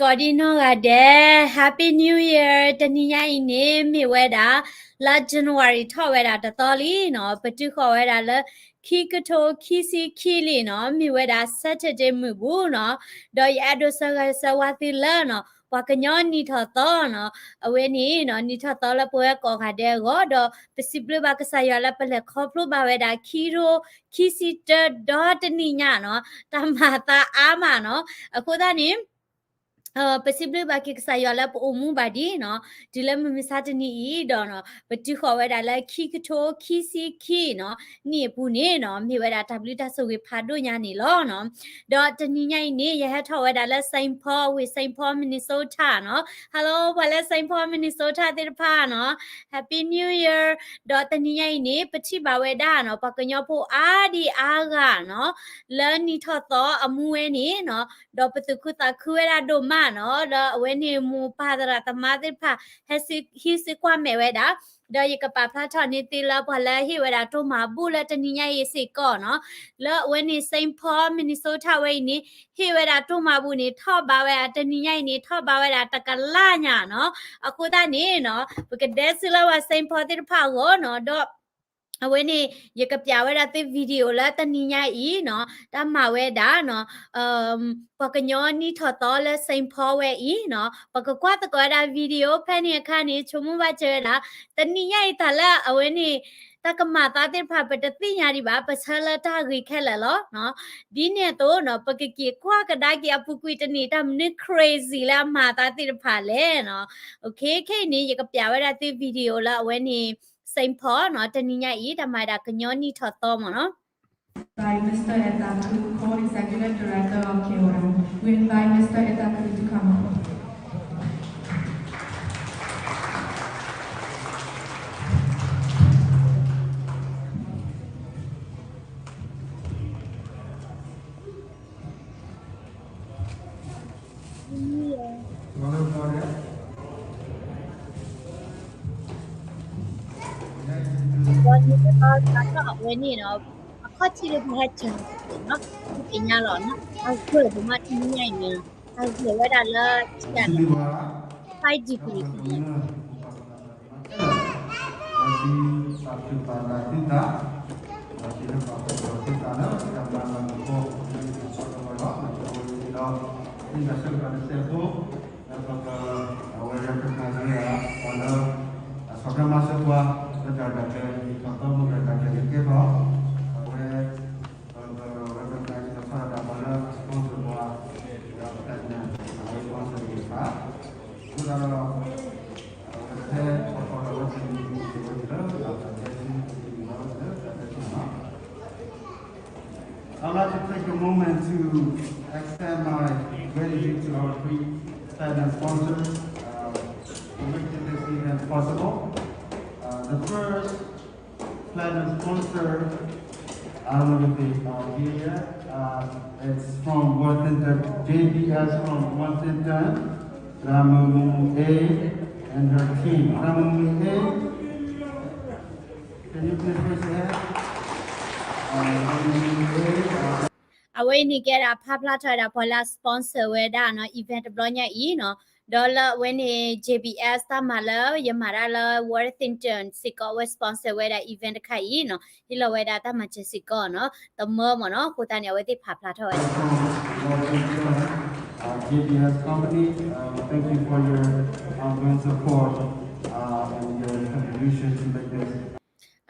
ကိးဒံနီၢ်ဂၤဒဲး Happy New Year. တနံၤညါအံၤန့ၣ် မ့ၢ်ဝဲဒၣ် လါ January ထီၣ်ဝဲဒၣ်တသီလံနီၤ, ပတုၤဃီၤဝဲဒၣ်လၢ ခံကထိခံဆံခံလံနီၤ, မ့ၢ်ဝဲဒၣ် Saturday မုၢ်ဘူးနီၤ, ဒီးယအဲၣ်ဒိးဆၢဂ့ၤဆၢဝါသုလၢနီၤ ပှၤကညီနံၣ်ထီၣ်သီနီၤ, အဝဲန့ၣ်နီၤ နံၣ်ထီၣ်သီလၢပဝဲကိးဂၤဒဲးအဂီၢ်, ဒီးပစံးဘျုးဘၣ်ကစၢ်ယွၤလၢပလဲၤခီဖျိဘၣ်ဝဲဒၣ် ခံကထိခံဆံတၢ ဒီတနံၤညါနီၤ, တၢ်မၤသးအါမးနီၤ, အဃိသတးန့ၣ် ပစံးဘျုးဘၣ်က့ၤကစၢ်ယွၤလၢပအိၣ်မူဘၣ်ဒံးနီၤ, တုၤလၢမုၢ်မဆါတနံၤအံၤဒီးနီၤ, ပတုၤဃီၤဝဲဒၣ်လၢခံကထိခံဆံခံနီၤ, နံၣ်အပူၤန့ၣ်နီၤ, မ့ၢ်ဝဲဒၣ်တၢ်ဘျုးတၢ်ဆိၣ်ဂ့ၤဖးဒိၣ်ညါန့ၣ်လီၤနီၤ. ဒီးတနံၤညါအံၤန့ၣ် ယဟဲထီၣ်ဝဲဒၣ်လၢ Saint Paul ဝ့ၢ် Saint Paul Minnesota နီၤ. Hello ပှၤလၢ Saint Paul Minnesota သ့ၣ်တဖၣ်နီၤ, Happy New Year. ဒီးတနံၤညါအံၤန့ၣ် ပထံၣ်ဘၣ်ဝဲဒၣ်နီၤ, ပှၤကညီဖိအါဒံအါဂၤနီၤ, လၢနံၣ်ထီၣ်သီအမူဝဲန့ၣ်နီၤ, ဒီးပသူၣ်ခုသးခုဝဲဒၣ်ဒိၣ်မးနီၤ, ဒီးအဝဲန့ၣ်မိၢ်ပၢ်သရၣ်သမါသ့ၣ်တဖၣ် ဟဲဟံးစုကွၢ်မဲာ်ဝဲဒၣ်, ဒီးယကပာ်ဖျါထီၣ်န့ၢ်သုလၢပှၤလၢဟ့ၣ်ဝဲဒၣ်တိၢ်မၤဘူၣ်လၢတနံၤညါအံၤစ့ၢ်ကီးနီၤ, လၢအဝဲန့ၣ် Saint Paul Minnesota ဝဲအံၤန့ၣ် ဟ့ၣ်ဝဲဒၣ်တိၢ်မၤဘူၣ်န့ၣ် ထီၣ်ဘးဝဲဒၣ်တနံၤညါအံၤန့ၣ် ထီၣ်ဘးဝဲဒၣ်တကလးညါနီၤ, အဃိသတးန့ၣ်နီၤ, ပကဒဲစုလၢပှၤ Saint Paul သ့ၣ်တဖၣ်အဂီၢ်နီၤ, ဒီး အဝဲန့ၣ် ယကပျးဝဲဒၣ်သု video လၢတနံၤညါအံၤနီၤ, တၢ်မၤဝဲဒၣ်နီၤ, ပှၤကညီနံၣ်ထီၣ်သီလၢ Saint Paul ဝဲအံၤနီၤ, ပကကွၢ်သကိးဝဲဒၣ် video ဖဲန့ၣ်အခါန့ၣ် ဆိကမိၣ်ဘၣ်စၢၤဝဲဒၣ်, တနံၤညါအံၤတၢ်လၢအဝဲန့ၣ် တၢ်ကမၤသးသ့ၣ်တဖၣ် ပတသ့ၣ်ညါဒံးဘၣ်, ပဆၢလၢတၢ်ဂ့ၤခဲလၢာ်လီၤ. ဒ်န့ၣ်အသိးနီၤ, ပကက့ၤကွၢ်ကဒါက့ၤအပူၤကွံာ်တနံၤ တၢ်မနုၤ crazy လၢအမၤသးသ့ၣ်တဖၣ်လဲၣ်နီၤ. ခဲအံၤန့ၣ် ယကပျးဝဲဒၣ်သု video လၢအဝဲန့ၣ် Saint Paul နီၤ, တနံၤညါအံၤ တၢ်မၤဝဲဒၣ်ကညီနံၣ်ထီၣ်သီမ့ၢ်နီၤ. By Mister Etaku, Co-Executive Director of K O M. We invite Mister Etaku to come up. အဝဲန့ၣ်နီၤ, အခီၣ်ထံးလၢပဟဲစၢၤန့ၣ်နီၤ, ပသ့ၣ်ညါလီၤနီၤ, တၢ်ဂ့ၢ်ပမ့ၢ်တနံၤညါအံၤန့ၣ်, တၢ်ဂ့ၢ်ဝဲဒၣ်လၢ five degree န့ၣ် ဒီးသုသးခုပာ်သးသုသး, ဒီးသုဟဲပာ်ဖှိၣ်သးသုသးလၢတၢ်မၤလၤကပီၤ လၢနံၣ်ထီၣ်သီအဂီၢ်ဒီး နကဝဲၤဒီး သ့ၣ်ညါဆၢကတီၢ်တစဲးဖိ, ဒီးပက အဝဲ recognize ဝဲဒၣ် ပှၤလၢ အဆီၣ်ထွဲမၤစၢၤပှၤ လၢတၢ်ရဲၣ်တၢ်ကျဲၤ နံၣ်ထီၣ်သီမုၢ်ကတၢၢ်တၢ်ရဲၣ်တၢ်ကျဲၤကဲထီၣ်, အဝဲ ပက recognize ဒီးထီဒါပှၤလၢအ sponsor ပှၤ, ဒီး platinum အဝဲ sponsor တက့ၢ်ဖး, အဃိသတးဒီး အဝဲဖဲ ခီဖျိလၢအဝဲသ့ၣ်န့ၣ် အဝဲသ့ၣ်လၢ တၢ်ဘျုး အဝဲသ့ၣ်လၢ တၢ်ဘျုး I'd like to take a moment to extend my gratitude to our three platinum sponsors, uh, for making this event possible. Uh, the first platinum sponsor, I don't know if they are here yet. Uh, it's from Washington, J B S from Washington, Ramon A and her team. Ramon A, can you please raise your hand? Uh, Ramon A, uh, အဝဲန့ၣ်ကဲဒၣ်ဖးဖျါထီၣ်ဝဲဒၣ်ပှၤလၢအ sponsor ဝဲဒၣ်နီၤ event တဘျီညါအံၤနီၤ, ဒီးလၢအဝဲန့ၣ် J B S တၢ်မၤလၢယမၤတၢ်လၢ Worthington စ့ၢ်ကီး အဝဲ sponsor ဝဲဒၣ် event တခါအံၤနီၤ, ဟ့ၣ်လီၤဝဲဒၣ်တၢ်မၤစၢၤစ့ၢ်ကီးနီၤ, တမၢမ့ၢ်နီၤ, အဃိသတးန့ၣ် အဝဲသ့ၣ်ဖးဖျါထီၣ်ဝဲဒၣ် Worthington, uh, J B S company, uh, thank you for your ongoing support, uh, and your contribution to make this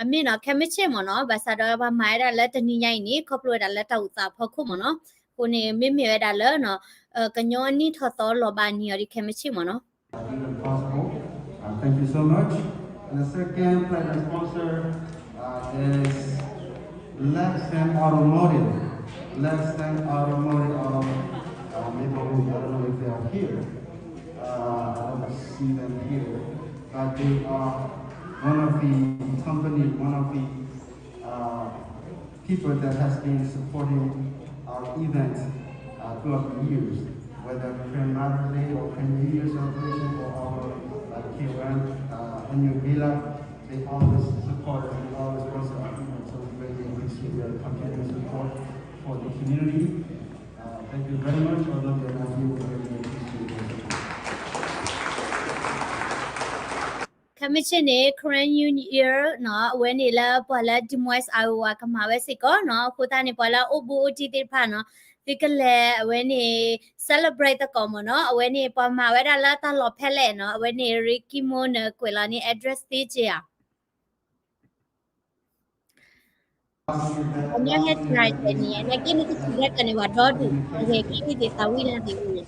အမ့ၢ်နီၤ ခဲမုၢ်ဆ့ၣ်မ့ၢ်နီၤ, ဘၣ်ဆၣ်ဒီးပှၤမၤဝဲဒၣ်လၢတနံၤညါအံၤန့ၣ် ခီဖျိဝဲဒၣ်လၢတၢ်အိၣ်သးအဖီခိၣ်မ့ၢ်နီၤ, အဃိန့ၣ် မ့မ့ၢ်ဝဲဒၣ်လၢ ကညီနံၣ်ထီၣ်သီလီၤဘၣ်နံၤအီၤဒ်ခဲမုၢ်ဆ့ၣ်မ့ၢ်နီၤ. Even possible. Uh, thank you so much. And the second platinum sponsor, uh, is Lexington Automotive. Lexington Automotive out of, uh, Maple Ridge. I don't know if they are here. Uh, I don't see them here. But they are one of the company, one of the, uh, people that has been supporting our events, uh, throughout the years, whether Korean Mother's Day or Korean New Year celebration or our, uh, K O M, uh, annual gala. They always support us, they always sponsor our events, so we greatly appreciate their continued support for the community. Uh, thank you very much. Although they're not here, we greatly appreciate တၢ်မ့ၢ်ဆ့ၣ်န့ၣ် Karen New Year နီၤ အဝဲန့ၣ်လၢပှၤလၢ Des Moines Iowa ကမၤဝဲစ့ၢ်ကီးနီၤ. အဃိသတးန့ၣ် ပှၤလၢအအိၣ်ဘူးအိၣ်တံၢ်သ့ၣ်တဖၣ်နီၤ သုကလဲၤအဝဲန့ၣ် celebrate သကိးမ့ၢ်နီၤ. အဝဲန့ၣ် ပှၤမၤဝဲဒၣ်လၢတၢ်လီၢ်ဖဲလဲၣ်နီၤ. အဝဲန့ၣ် Ricky Mo န့ၣ် ကွဲးလီၤန့ၢ် address သ့က့ၤဧါ. အမ့ၢ်ဟဲစှၤကဲန့ၣ် နာ်က့နကစံးတၢ်န့ၣ် ပှၤဒီဒူၣ် အဂဲၤက့ၤသ့ၣ်သးဝံၣ်လၢသ့ၣ်ဝံၣ်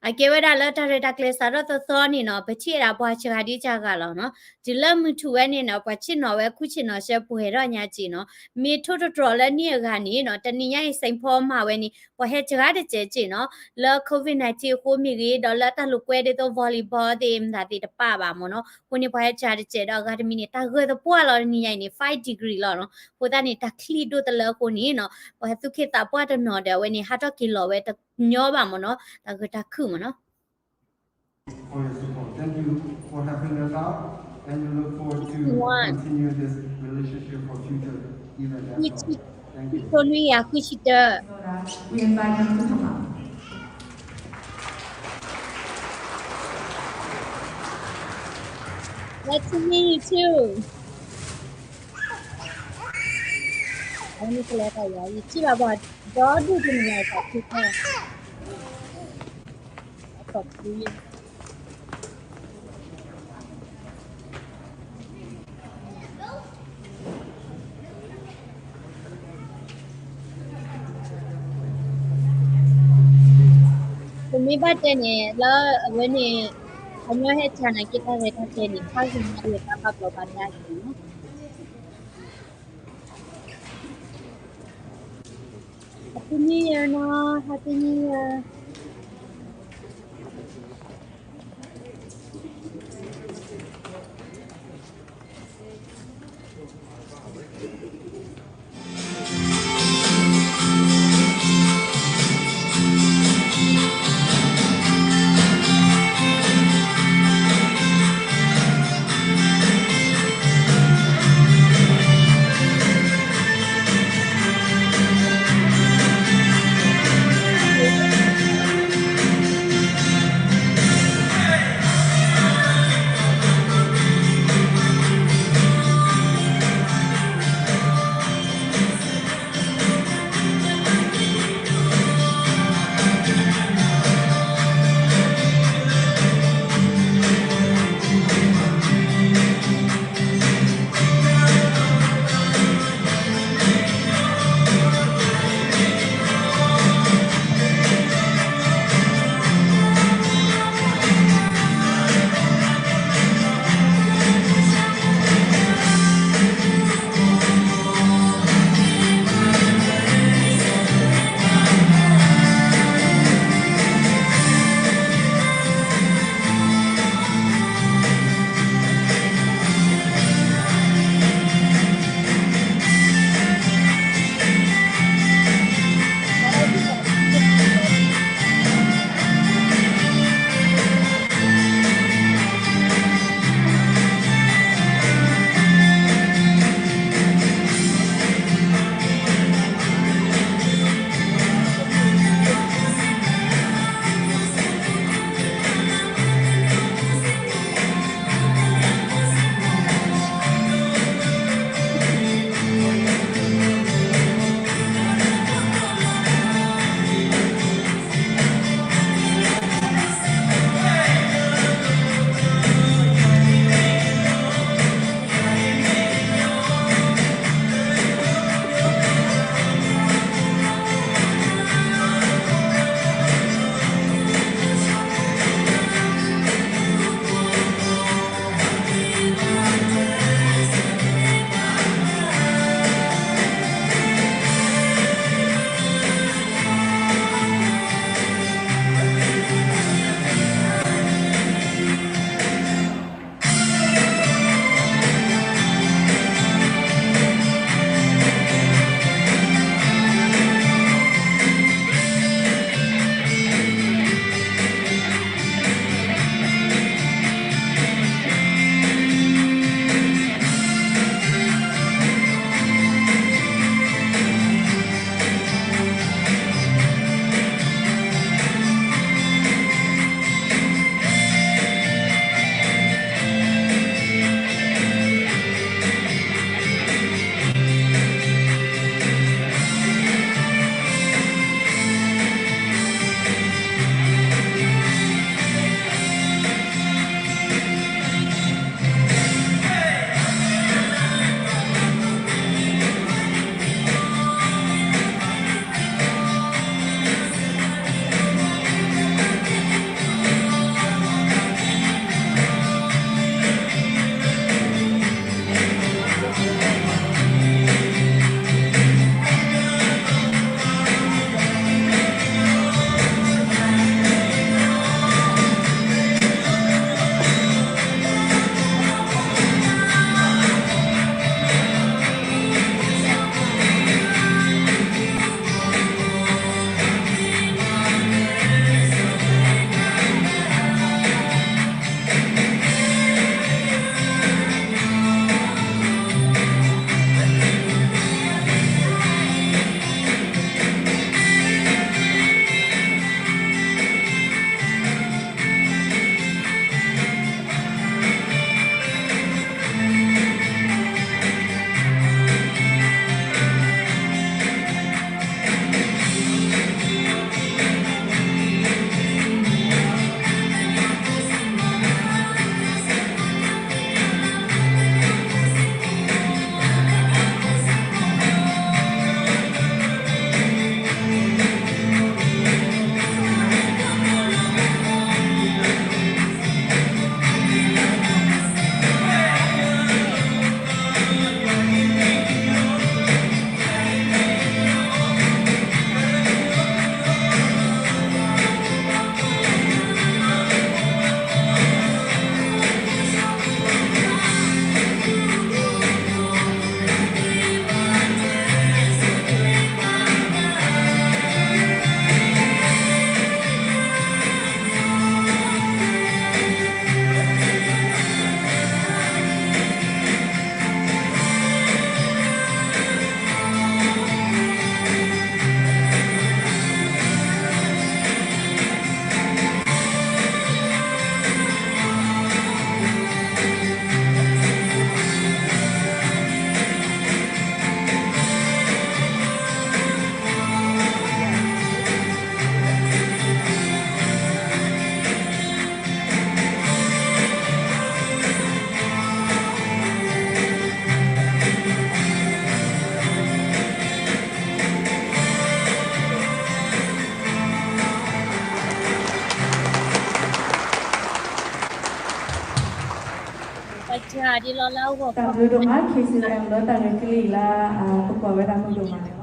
အကဲဝဲဒၣ်လၢတၢ်ရဲၣ်တၢ်ကျဲၤစးထီၣ်သီသီန့ၣ်နီၤ ပထံၣ်ဝဲဒၣ်ပှၤစှၤဒံးစှၤဂၤလီၤနီၤ. တုၤလၢမုၢ်ထူၣ်ဝဲန့ၣ်နီၤ ပှၤဆ့ၣ်နီၤဝဲခူၣ်ဆ့ၣ်နီၤဆှၢပှဲၤထီၣ်ညါက့ၤနီၤ. မ့ၢ်ထိၣ်တတြီၤလၢနံၣ်အဂၤန့ၣ်နီၤ တနံၤညါအံၤ Saint Paul မၤဝဲန့ၣ် ပှၤဟဲစှၤတစဲးက့ၤနီၤ. လၢ COVID nineteen အဃိမ့ၢ်ဂ့ၤ ဒီးလၢတၢ်လိာ်ကွဲဒ်သိး volleyball သ့ၣ်မတၤသ့ၣ်တပာ်ဘၣ်မ့ၢ်နီၤ. အဃိန့ၣ် ပှၤဟဲစှၤတစဲးဒီးအဂၤတမံၤန့ၣ် တၢ်ဂၢၢ်သပှၢ်လီၤတနံၤညါအံၤန့ၣ် five degree လီၤနီၤ. အဃိသတးန့ၣ် တၢ်ချံၣ်ဒိၣ်တလၢအဃိန့ၣ်နီၤ ပှၤသူၣ်က့သးပှၢ်တနီၤဒီးအဝဲန့ၣ် ဟးထီၣ်က့ၤလီၤဝဲတညီဘၣ်မ့ၢ်နီၤ တၢ်ဂၢၢ်တၢ်ခုၣ်မ့ၢ်နီၤ. For your support. Thank you for helping us out, and we look forward to continue this relationship for future events as well. Thank you. ဃုဆံတၢ We invite them to come up. Nice to meet you too. အဝဲန့ၣ်ကလဲၤတၢ်ယၤ ယထံၣ်ဘၣ်ပှၤဒီဒူၣ်တမံၤလၢတၢ်ထံၣ်ဖဲ အသီၣ်ဖူယဲ ပမ့ၢ်ဘၣ်တဲန့ၣ် လၢအဝဲန့ၣ် အညီဟဲစှၤနာ်က့ တၢ်ရဲၣ်တၢ်ကျဲၤန့ၣ် ခါဆူညါအံၤ တၢ်ဘၣ်ဘျီးဘၣ်ဒါက့ၤနီၤ. Happy New Year နီၤ Happy New Year. တၢ်ဘျုးဒိၣ်မး ခ့စံၣ်လၢ လၢတၢ်ဂ့ၢ်ကလံၤလၢ ပကွၢ်ဝဲဒၣ်မုၢ်ဒိၣ်မးန့ၣ်လီၤ.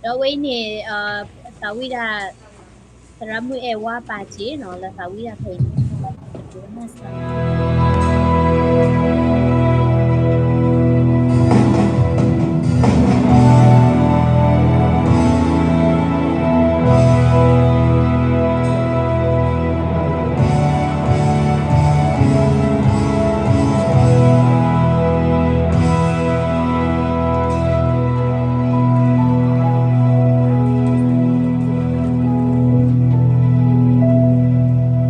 ဒီးဝဲအံၤန့ၣ် သးဝံၣ်ဒၣ် သရၣ်မုၣ်အဲၣ်ဝါပာ်စ့ၢ်နီၤ လၢသးဝံၣ်ဒၣ်ဖဲအံၤန့ၣ် ဒီးသူလ့ၤဖိတဖၣ် လၢဟီၣ်ခိၣ်ဒီဘ့ၣ်ညါ အိၣ်စၢဖ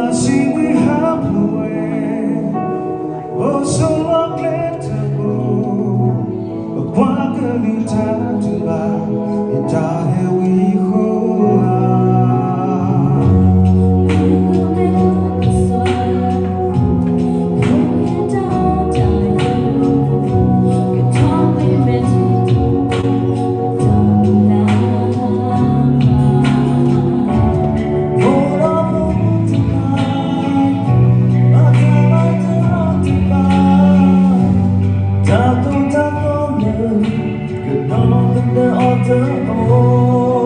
ှိၣ်လ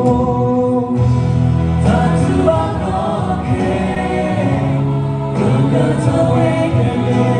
ီၤက့ၤပ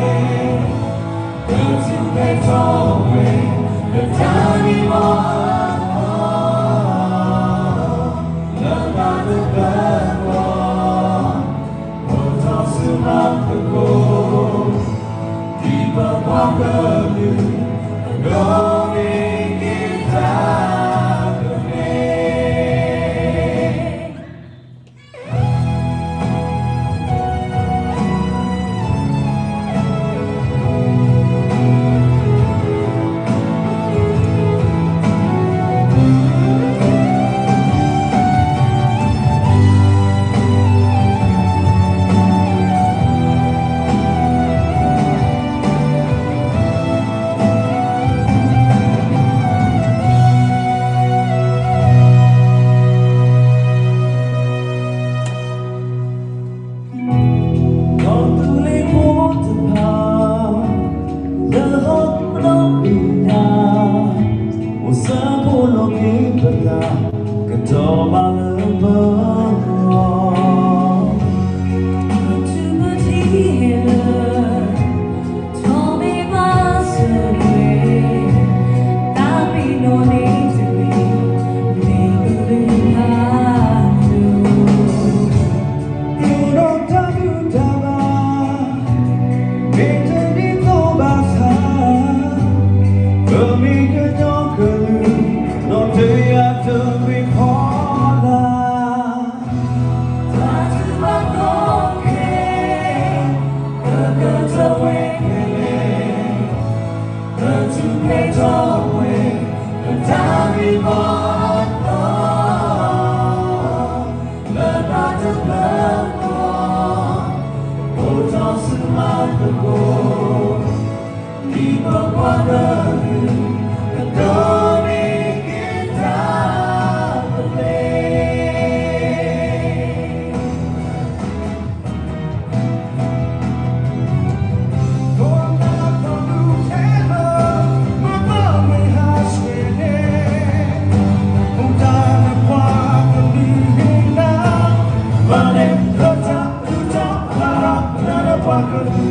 သး ကတီၤဘၣ်လၢပဂီၢ် ပထံၣ်လၢ ထီၣ်မ့ၢ်ဘၣ်စၢၤဝဲ တၢ်ပ့ၤနီၣ်န့ၣ်တမ့ၢ် မ့ၢ်ကလုၢ်ဟးဖျိး ကျိဒီးတၢ်ဘူၣ်တၢ်ဘါ မ့ၢ်တဒ်သိးဘၣ်ဆၣ် ပမ့ၢ်ကညီကလုာ် ဒီးတယၤတဂ့ၤဖီလာ် တၢ်ထုကဖၣ်ခဲ ကကတၢၢ်ဝဲခဲလၢာ် ပထူၣ်ဖျဲးထီၣ်ဝဲ ပတၢ်ဂ့ၢ်မီၢ်အသီ လၢတၢ်တဖျၢၣ်ဃီ အိၣ်ထီၣ်ဆူမၤသကိး ဒ်ပပှၤကလုာ် ကဒိးန့ၢ်က့ၤတၢ်သဘျ့ တၢ်ထုကဖၣ်ခဲ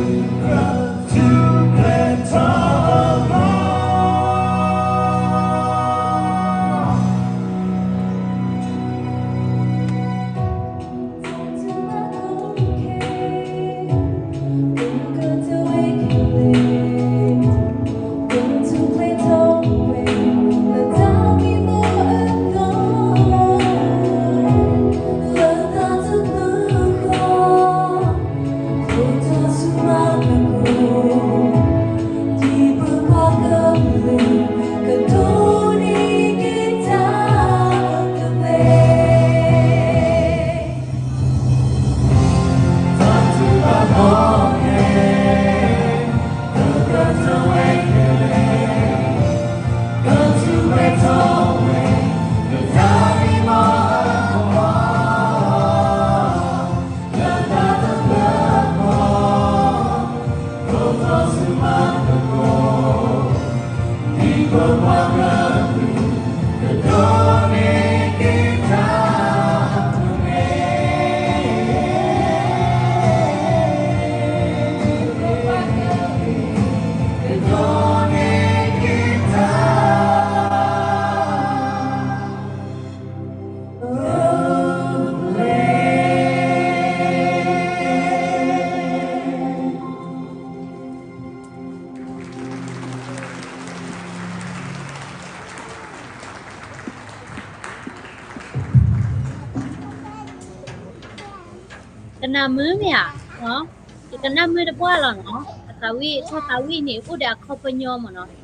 အမုာ်မ့ၢ်ဧါ, ယကနၣ်မုာ်တပှၢ်လီၤနီၤ, အသးဝံၣ် ထီၣ်သးဝံၣ်န့ၣ် အိၣ်ဒီးအခီပညီမ့ၢ်နီၤ.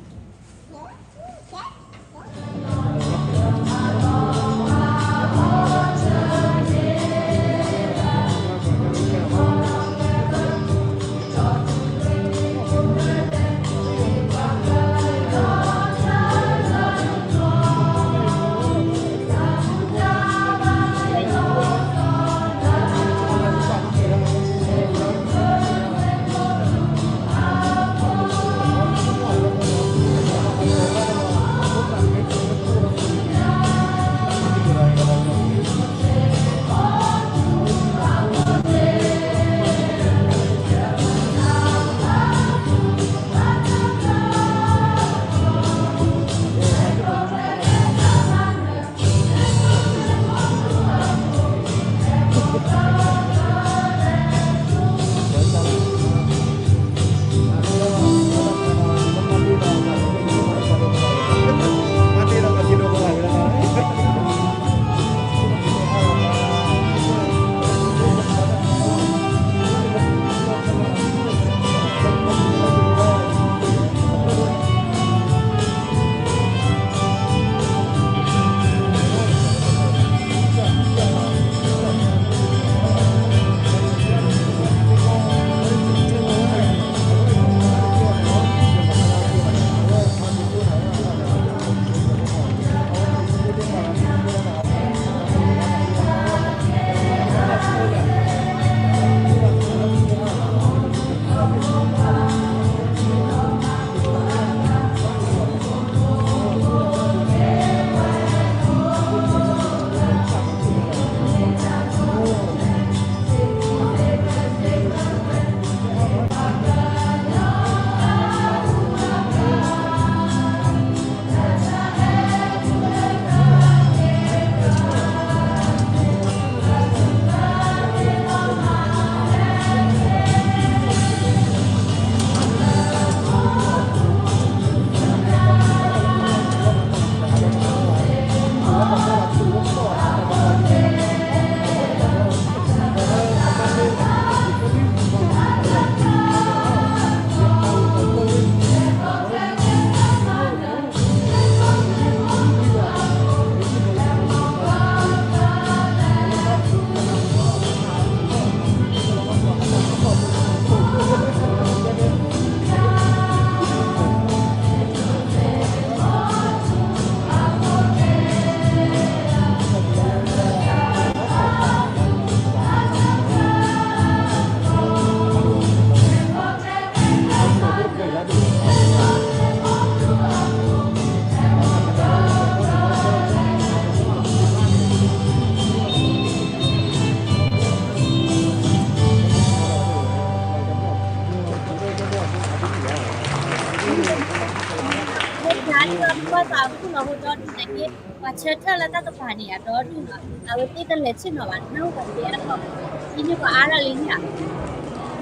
မ့ၢ်ဖျါန့ၣ်ဒီး ပှၤသးခုလီၤဟိဒီဒူၣ်န့ၣ်က့ ပှၤဆၢထၢၣ်လၢတၢ်ကပၤန့ၣ် အဒီဒူၣ်လီၤ. အဝဲသ့ၣ်တလဲၤဆ့ၣ်နီၤဘၣ် နၢ်ဟူပှၤတဲအါထီၣ် ဒ်န့ၣ်ပှၤအါထီၣ်လံဧ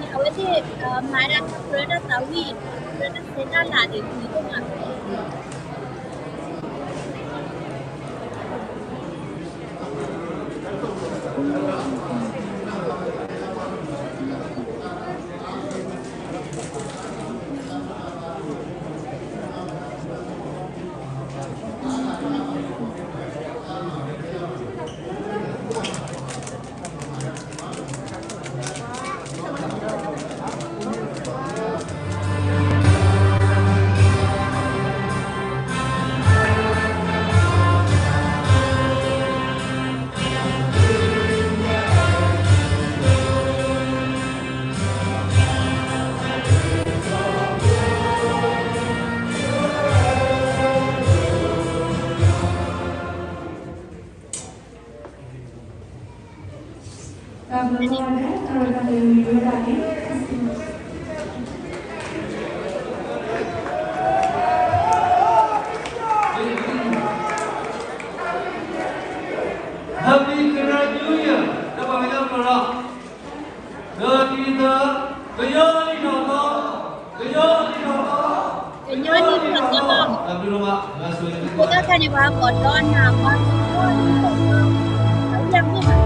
ါ. အဝဲသ့ၣ်မၤဒၣ်တၢ်ပြၢတၢ်သးဝံၣ် ပြၢတၢ်ဆဲးတၢ်လၤဒ်န့ၣ်ဒိၣ်မး. Happy Karen New Year လၢပှၤကညီကျိာ်လီၤ. ဒီးတံၤသကိး ကညီနံၣ်ထီၣ်သီ, ကညီနံၣ်ထီၣ်သီ, ကညီနံၣ်ထီၣ်သီ, တၢ်ဘျုးဒိၣ်မး, ဖိသၣ်ခါန့ၣ် ပှၤကိးဒီနၤ ပှၤကိးဒီနၤ အဝဲမ့ၢ်ဘၣ်.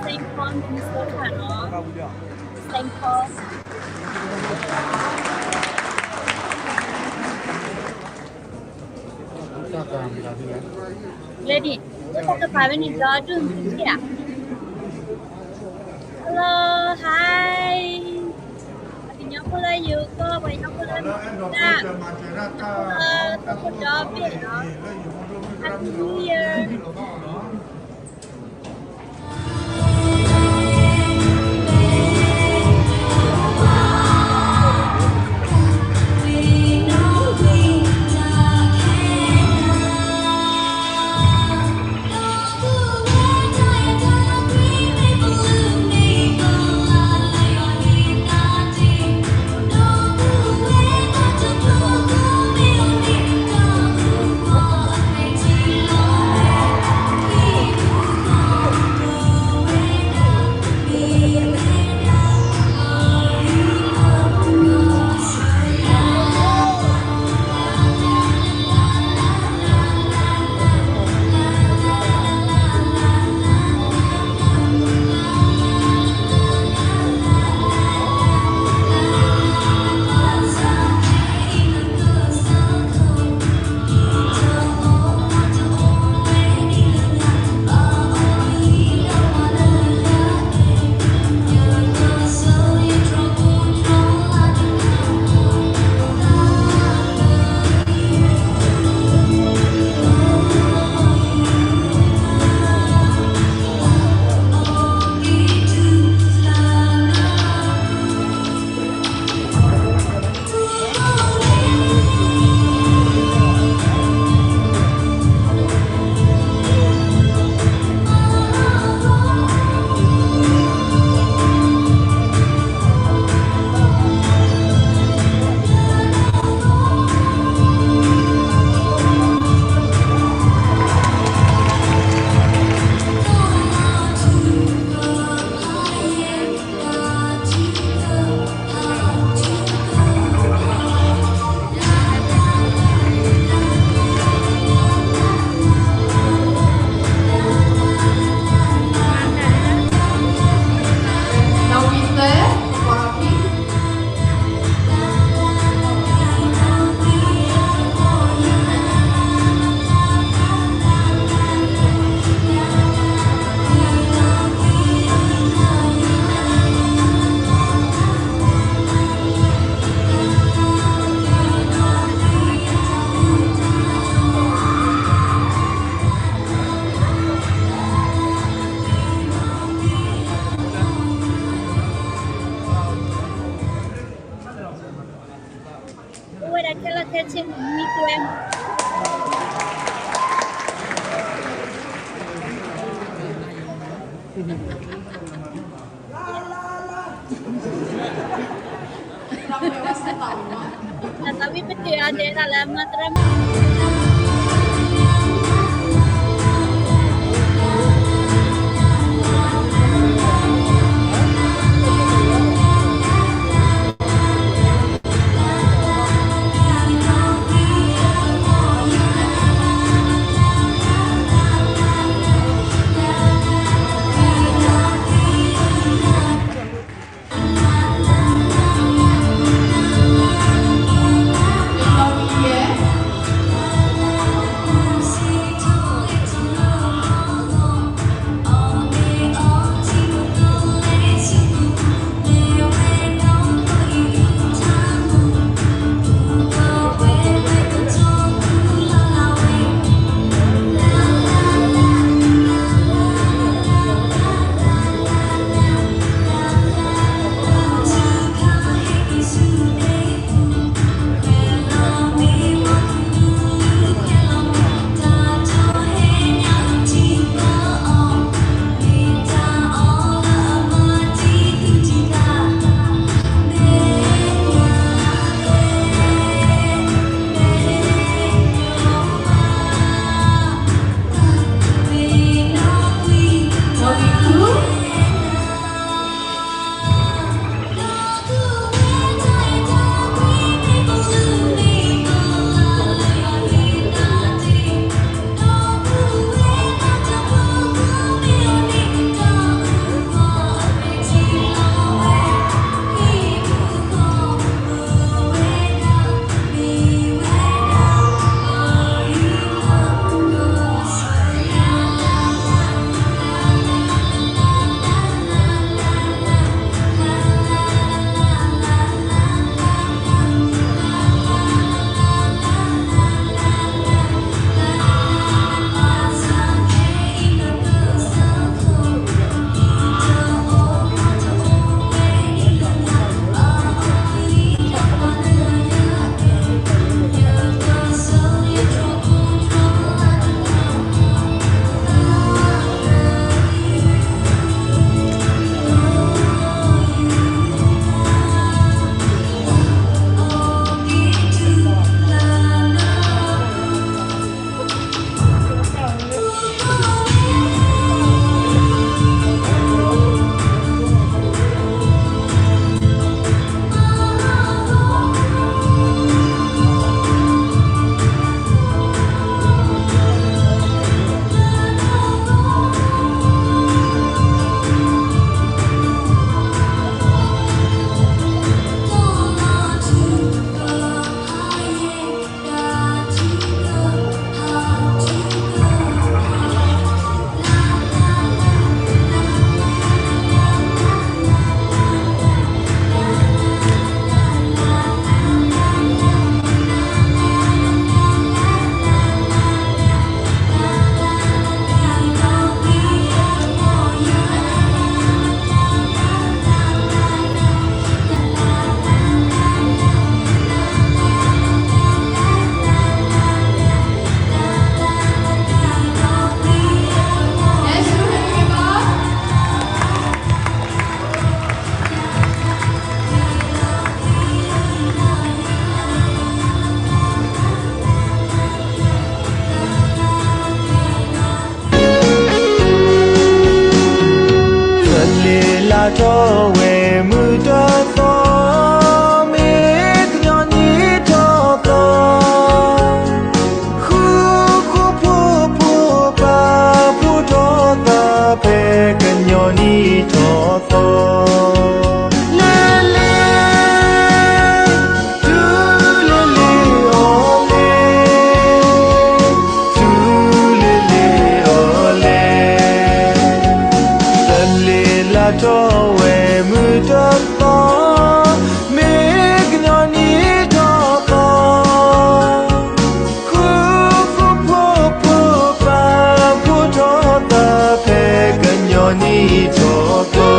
Saint Paul, Minnesota နီၤ. Saint Paul. လၢဒ် တၢ်ကပာ်ဝဲန့ၣ် ဒီဒူၣ်မုၢ်ထံၣ်ဧါ. Hello, hi. ပှၤကညီဖိလၢယိၤကီၢ်, ပှၤကညီဖိလၢမတၤ, လၢသုးခိၣ်ဒီဘ့ၣ်နီၤ. Happy New Year. သးဝံၣ်ပတုာ်အီၤဒဲးဒၣ်လၢမၤတရၢမး လ့ၤလၢထီၣ်ဝဲမုၢ်တသီ, မ့ၢ်ကညီနံၣ်ထီၣ်သီ, ဃုဃုဖိဖိပာ်ဖှိၣ်ထီၣ်သးဖဲကညီနံၣ်ထီၣ်သီ, လ့ၤလ့ၤ ထူလ့ၤလ့ၤအီၤလဲၣ်, ထူလ့ၤလ့ၤအီၤလဲၣ်, လ့ၤလၢထီၣ်ဝဲမုၢ်တသီ, မ့ၢ်ကညီနံၣ်ထီၣ်သီ, ဃုဃုဖိဖိပာ်ဖှိၣ်ထီၣ်သးဖဲကညီနံၣ်ထီၣ်သီ.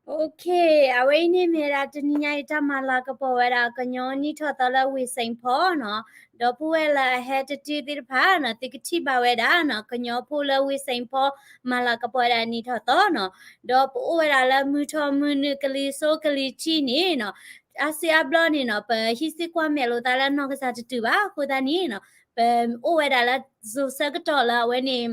Okay, အဝဲအံၤန့ၣ်မ့ၢ်ဝဲဒၣ်တနံၤညါအံၤတၢ်မၤလၤကပီၤဝဲဒၣ်ကညီနံၣ်ထီၣ်သီလၢဝ့ၢ်စဲၣ်ဖီနီၤ, ဒီပုၢ်ဝဲၢ်လၢအဟဲတတုၤသ့ၣ်တဖၣ်နီၤ သုကထံၣ်ဘၣ်ဝဲဒၣ်နီၤ ကညီဖိလၢဝ့ၢ်စဲၣ်ဖီ မၤလၤကပီၤဝဲဒၣ်နံၣ်ထီၣ်သီနီၤ, ဒီးပအိၣ်ဝဲဒၣ်လၢမုၢ်ထီၣ်မုၢ်နုာ်ကလံၤစိးကလံၤထံးန့ၣ်နီၤ, အါစုအါဘျီန့ၣ်နီၤ ပဟံးစုကွၢ်မဲာ်လိာ်သးလၢနီၢ်ကစၢ်တတုၤဘၣ်အဃိသတးန့ၣ်နီၤ, ပအိၣ်ဝဲဒၣ်လၢ စိၤဆၢကတီၢ်လၢအဝဲန့ၣ်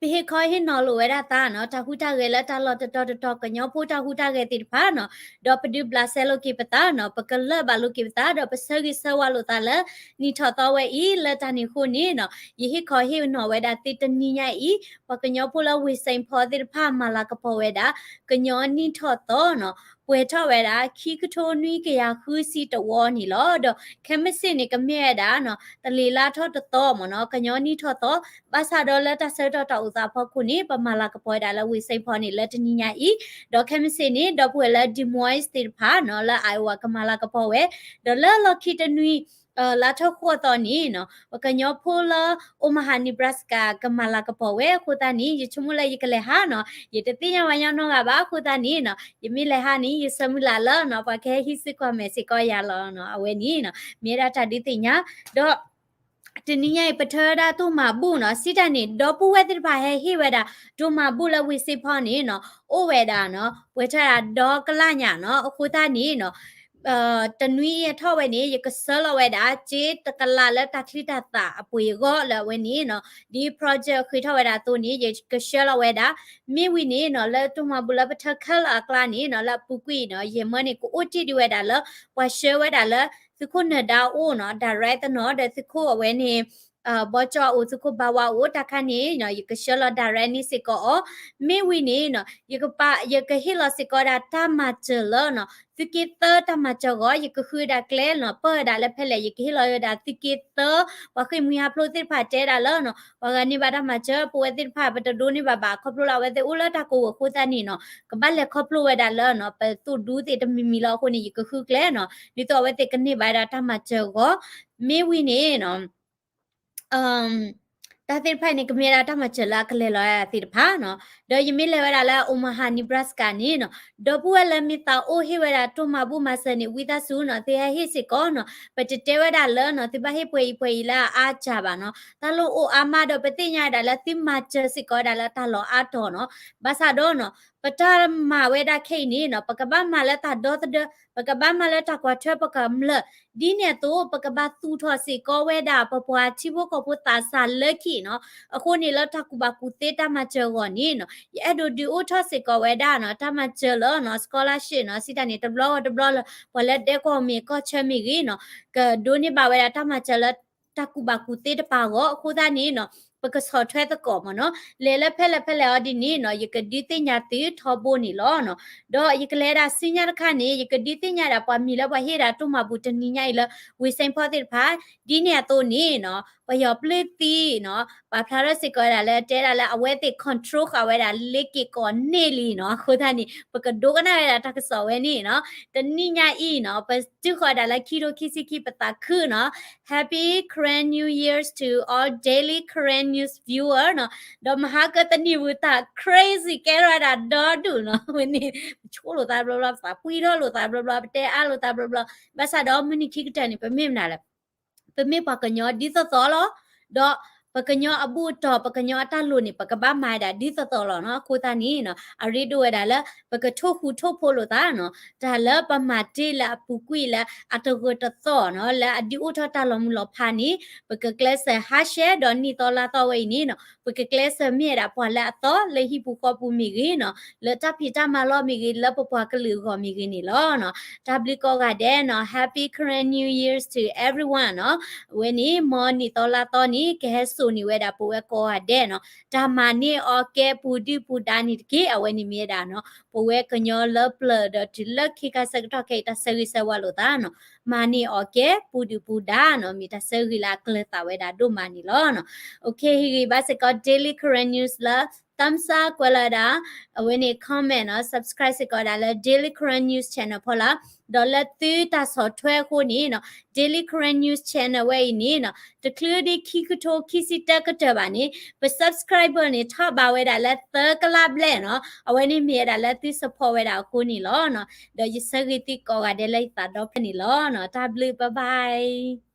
ပဟ့ၣ်ခီဟ့ၣ်နီၤလိာ်ဝဲဒၣ်သးနီၤ တၢ်ဟူးတၢ်ဂဲၤလၢတၢ်လီၢ်တတီၤတတီၤ ကညီဖိတၢ်ဟူးတၢ်ဂဲၤသ့ၣ်တဖၣ်နီၤ, ဒီးပဒုးဘျးစဲလိာ်က့ၤပသးနီၤ ပကလၢၢ်ဘၣ်လိာ်က့ၤပသး ဒီးပဆၢဂ့ၤဆၢဝါလိာ်သးလၢ နံၣ်ထီၣ်သီဝဲအံၤ လၢတၢ်န့ၣ်အဃိန့ၣ်နီၤ ယဟ့ၣ်ခီဟ့ၣ်နီၤဝဲဒၣ်သုတနံၤညါအံၤ ပှၤကညီဖိလၢဝ့ၢ်စဲၣ်ဖီသ့ၣ်တဖၣ်မၤလၤကပီၤဝဲဒၣ် ကညီနံၣ်ထီၣ်သီနီၤ ပှဲၤထီၣ်ဝဲဒၣ် ခံကထိနွံကယၤဃုဆံတဝီန့ၣ်လီၤ. ဒီးခဲမုၢ်ဆ့ၣ်န့ၣ် ကမ့ၢ်ဝဲဒၣ်နီၤ တလ့ၤလါထီၣ်တသီမ့ၢ်နီၤ ကညီနံၣ်ထီၣ်သီ, ဘၣ်ဆၣ်ဒီးလၢတၢ်ဆၢကတီၢ်တၢ်အိၣ်သးအဖီခိၣ်န့ၣ် ပမၤလၤကပီၤဝဲဒၣ်လၢဝ့ၢ်စဲၣ်ဖီန့ၣ် လၢတနံၤညါအံၤ, ဒီးခဲမုၢ်ဆ့ၣ်န့ၣ် ဒီပုၢ်ဝဲၢ်လၢ Des Moines သ့ၣ်တဖၣ်နီၤ လၢ Iowa ကမၤလၤကပီၤဝဲ, ဒီးလၢလီၢ်ခံတနွံ လါထီၣ်ဃိးသီန့ၣ်နီၤ ပကညီဖိလၢ Omaha Nebraska ကမၤလၤကပီၤဝဲအဃိသတးန့ၣ် ယဆိကမိၣ်လၢယကလဲၤဟးနီၤ ယတသ့ၣ်ညါဝဲညီနီၢ်ဂၤဘၣ်အဃိသတးန့ၣ်နီၤ ယမ့ၢ်လဲၤဟးန့ၣ် ယဆၢမုၢ်လၢ်လၢနီၤ ပှၤကဟဲဟံးစုကွၢ်မဲာ်စ့ၢ်ကီးယၤလီၤနီၤ အဝဲန့ၣ်နီၤ မ့ၢ်ဝဲဒၣ်တၢ်ဒုးသ့ၣ်ညါ, ဒီး တနံၤညါအံၤ ပထၢဝဲဒၣ်တိၢ်မၤဘူၣ်နီၤ စံးတၢ်န့ၣ် ဒီပုၢ်ဝဲၢ်သ့ၣ်တဖၣ်ဟဲဟ့ၣ်ဝဲဒၣ် တိၢ်မၤဘူၣ်လၢဝ့ၢ်စ့ၣ်ဖီန့ၣ်နီၤ အိၣ်ဝဲဒၣ်နီၤ ပှဲၤထီၣ်ဝဲဒၣ်ဒီကလးညါနီၤ အဃိသတးန့ၣ်နီၤ တနွံအံၤအထီၣ်ဝဲန့ၣ် ယကဆှၢလီၤဝဲဒၣ် စ့တကလးလၢတၢ်ချံတၢ်သၣ်အပှ့ၤအဂီၢ်လၢအဝဲန့ၣ်နီၤ ဒ် project ဃ့ထီၣ်ဝဲဒၣ်အသိးန့ၣ် ယကဆှၢလီၤဝဲဒၣ် မ့ၢ်ဝံၤန့ၣ်နီၤ လၢတိၢ်မၤဘူၣ်လၢပထၢခဲလၢာ်အကျါန့ၣ်နီၤ လၢအပူၤကွံာ်နီၤ ယဲၢ်မၢန့ၣ် ကအိၣ်တ့ၢ်ဒံးဝဲဒၣ်လၢ ပှၤဆှၢဝဲဒၣ်လၢ သုးခိၣ်နၢၤဒါအိၣ်နီၤ direct နီၤ ဒီးသုးခိၣ်အဝဲန့ၣ် ဘီကၠီအိၣ် သုးခိၣ်ဘါဝါအိၣ် တၢ်ခါန့ၣ် ယကဆှၢလီၤ direct န့ၣ်စ့ၢ်ကီးအီၤ, မ့ၢ်ဝံၤန့ၣ်နီၤ ယကပာ် ယကဟ့ၣ်လီၤစ့ၢ်ကီးဝဲဒၣ်တၢ်မၤစၢၤလၢနီၤ သုးက့သၢတၢ်မၤစၢၤအဂီၢ် ယကဃုဝဲဒၣ်ကျဲနီၤ ပၢၢ်ဝဲဒၣ်လၢဖဲလဲၣ် ယကဟ့ၣ်လီၤဝဲဒၣ်သုးက့သၢ ပှၤဃ့ၢ်မှံဟးဖျိးသ့ၣ်တဖၣ်တဲဒၣ်လၢနီၤ ပှၤဂၤန့ၢ်ဘၣ်တၢ်မၤစၢၤ ပဝဲသ့ၣ်တဖၣ် ပတဒိးန့ၢ်ဘၣ်ဘၣ် ခီဖျိလၢအဝဲသ့ၣ်အိၣ်လၢတၢ်ကိးဂၤအဃိသတးန့ၣ်နီၤ ကဘၣ်လဲၤခီဖျိဝဲဒၣ်လၢနီၤ ပသိၣ်ဒူသ့ၣ်တမံၤမံၤလီၤအဃိန့ၣ် ယကဃုကျဲနီၤ ဒ်သိးအဝဲသ့ၣ်ကန့ၢ်ဘၣ်ဝဲဒၣ်တၢ်မၤစၢၤအဂီၢ် မ့ၢ်ဝံၤန့ၣ်နီၤ တၢ်သ့ၣ်တဖၣ်အံၤန့ၣ် ကမ့ၢ်ဝဲဒၣ်တၢ်မၤစၢၤလၢအကလဲၤလီၤဝဲဒၣ်သ့ၣ်တဖၣ်နီၤ, ဒီးယမ့ၢ်လဲၤဝဲဒၣ်လၢ Omaha Nebraska န့ၣ်နီၤ, ဒီပုၢ်ဝဲၢ်လၢမ့ၢ်သးအိၣ်ဟ့ၣ်ဝဲဒၣ်တိၢ်မၤဘူၣ်မၤစၢၤန့ၣ် ဝံသးစူၤနီၤ သုဟဲဟ့ၣ်စ့ၢ်ကီးနီၤ, ပတတဲဝဲဒၣ်လၢနီၤ သုဘၣ်ဟ့ၣ်ပှဲၤအံၤပှဲၤအံၤလၢအအါစှၤဘၣ်နီၤ, တၢ်လိၣ်အိၣ်အါမးဒီးပသ့ၣ်ညါဝဲဒၣ်လၢသုမၤစၢၤစ့ၢ်ကီးဝဲဒၣ်လၢတၢ်လီၢ်အါတီၤနီၤ, ဘၣ်ဆၣ်ဒီးနီၤ ပတၢ်မၤဝဲဒၣ်ခဲအံၤန့ၣ်နီၤ ပကဘၣ်မၤလၢတၢ်ဒီသဒၢ ပကဘၣ်မၤလၢတၢ်ကွၢ်ထွဲပကမျၢၢ် ဒ်န့ၣ်အသိး ပကဘၣ်သူၣ်ထီၣ်စ့ၢ်ကီးဝဲဒၣ် ပပှၤထံဖိကီၢ်ဖိသးစၢ်လၢခံနီၤ, အဃိန့ၣ်လၢတၢ်ကူၣ်ဘၣ်ကူၣ်သ့တၢ်မၤစၢၤအဂီၢ်န့ၣ်နီၤ ယအဲၣ်ဒိးဒုးအိၣ်ထီၣ်စ့ၢ်ကီးဝဲဒၣ်နီၤ တၢ်မၤစၢၤလၢနီၤ scholarship နီၤ စံးတၢ်န့ၣ် တဘျီဂီၢ်တဘျီလၢ ပှၤလၢဒဲကဝီၤမ့ၢ်ကီၢ်ဆၢမ့ၢ်ဂ့ၤနီၤ ကဒိးန့ၢ်ဘၣ်ဝဲဒၣ်တၢ်မၤစၢၤလၢ တၢ်ကူၣ်ဘၣ်ကူၣ်သ့တပၤအဂီၢ် အဃိသတးန့ၣ်နီၤ ပကဆီၣ်ထွဲသကိးမ့ၢ်နီၤ လဲၤလၢဖဲလဲၣ်ဖဲလဲၣ်အီၤဒ်န့ၣ်နီၤ ယကဒုးသ့ၣ်ညါသုထီဘိန့ၣ်လီၤနီၤ, ဒီးယကလဲၤဒၣ်ဆူညါတခါန့ၣ် ယကဒုးသ့ၣ်ညါဒၣ်ပှၤမံၤလၢပှၤဟ့ၣ်ဒၣ်တိၢ်မၤဘူၣ်တနံၤညါအံၤလၢ ဝ့ၢ်စဲၣ်ဖီသ့ၣ်တဖၣ် ဒ်န့ၣ်အသိးန့ၣ်နီၤ ပယီၤပျုၢ်သံနီၤ ပာ်ဖျါထီၣ်စ့ၢ်ကီးဝဲဒၣ်လၢတဲဒၣ်လၢအဝဲသ့ၣ် control ဃာ်ဝဲဒၣ်လ့က့ၤကိးန့ၢ်လံနီၤ, အဃိသတးန့ၣ် ပကဒိကနၣ်ဝဲဒၣ်တၢ်ကစီၣ်ဝဲန့ၣ်နီၤ, တနံၤညါအံၤနီၤ ပတုၤဃီၤဒၣ်လၢခံထိခံဆံခံ ပသးခုနီၤ Happy Karen New Year's to all Daily Karen News viewer နီၤ, ဒီးမဟါကတနံၤဝံၤတၢ် crazy ကဲထီၣ်ဝဲဒၣ်ဒီဒူၣ်နီၤ, ဝဲန့ၣ် ပဆိလိာ်သးဘျီဘျီ ပသးပှံထီၣ်လိာ်သးဘျီဘျီ ပတဲအါလိာ်သးဘျီဘျီ, ဘၣ်ဆၣ်ဒီးမုၢ်နံၤခံကတၢၢ်န့ၣ် ပမ့ၢ်မနုၤလဲၣ် ပမ့ၢ်ပှၤကညီဒ်သိးသိးလီၤ, ဒီးပကညီအဘူၣ်အတီၢ် ပကညီအတၢ်လိၤန့ၣ် ပကဘၣ်မၤဝဲဒၣ်ဒ်သိးသိးလီၤနီၤ, အဃိသတးန့ၣ်နီၤ အရ့ဒိၣ်ဝဲဒၣ်လၢ ပကထိၣ်ဃူထိၣ်ဖိးလိာ်သးနီၤ, တၢ်လၢပမၤတ့ၢ်လၢအပူၤကွံာ်လၢအတဂၢၢ်တသီၣ်နီၤ လၢအဒုးအိၣ်ထီၣ်တၢ်လီၤမုၢ်လီၤဖးန့ၣ် ပကကျဲးစၢးဟးဆှဲး ဒီးနံၣ်သီလါသီဝဲအံၤန့ၣ်နီၤ ပကကျဲးစၢးမ့ၢ်ဝဲဒၣ်ပှၤလၢအသီ လၢဟံၣ်ပူၤဃီပူၤမ့ၢ်ဂ့ၤနီၤ လၢတၢ်ဖံးတၢ်မၤလီၢ်မ့ၢ်ဂ့ၤ လၢပပှၤကလုာ်အဂီၢ်မ့ၢ်ဂ့ၤန့ၣ်လီၤနီၤ. တၢ်ဘျုးကိးဂၤဒဲးနီၤ Happy Karen New Year's to everyone နီၤ. အဝဲန့ၣ် မ်နံၣ်သီလါသီန့ၣ် ကဟဲစိာ်န့ၢ်ဝဲဒၣ်ပဝဲကိးဂၤဒဲးနီၤ တၢ်မၤန့ၢ်အီၤကဲပူၤဒုၣ်ပူၤဒါန့ၣ်တက့ၢ်. အဝဲန့ၣ်မ့ၢ်ဝဲဒၣ်နီၤ ပဝဲကညီလၢပျၢၤဒီးတုၤလၢခံခါဆၢကတီၢ်ခဲအံၤ တၢ်ဆၢဂ့ၤဆၢဝါလိာ်သးနီၤ မၤန့ၢ်အီၤကဲပူၤဒုၣ်ပူၤဒါနီၤ မ့ၢ်တၢ်ဆၢဂ့ၤလၢအကျၢၤသးဝဲဒၣ်ဒိၣ်မးန့ၣ်လီၤနီၤ. အခဲအံၤဟ့ၣ်ဂံၢ်ဘါစ့ၢ်ကီး Daily Karen News လၢ thumbs up ကွဲးလီၤဝဲဒၣ် အဝဲန့ၣ် comment နီၤ subscribe စ့ၢ်ကီးဝဲဒၣ်လၢ Daily Karen News Channel ဖီလာ် ဒီးလၢသုတၢ်ဆီၣ်ထွဲအဃိန့ၣ်နီၤ Daily Karen News Channel ဝဲအံၤန့ၣ်နီၤ တချုးဒံးခံကထိခံဆံတၢကတၢၢ်ဘၣ်န့ၣ် ပ subscriber န့ၣ် ထီၣ်ဘးဝဲဒၣ်လၢသၢကလးဘျဲၣ်နီၤ. အဝဲန့ၣ်မ့ၢ်ဝဲဒၣ်လၢ ယစံးဘျုးဘၣ်သု support ဝဲဒၣ်အဃိန့ၣ်လီၤနီၤ. ဒီးယဆၢဂ့ၤသုကိးဂၤဒဲးလၢယသးဒီဖျၢၣ်န့ၣ်လီၤနီၤ. တၢ်ဘျုး bye bye.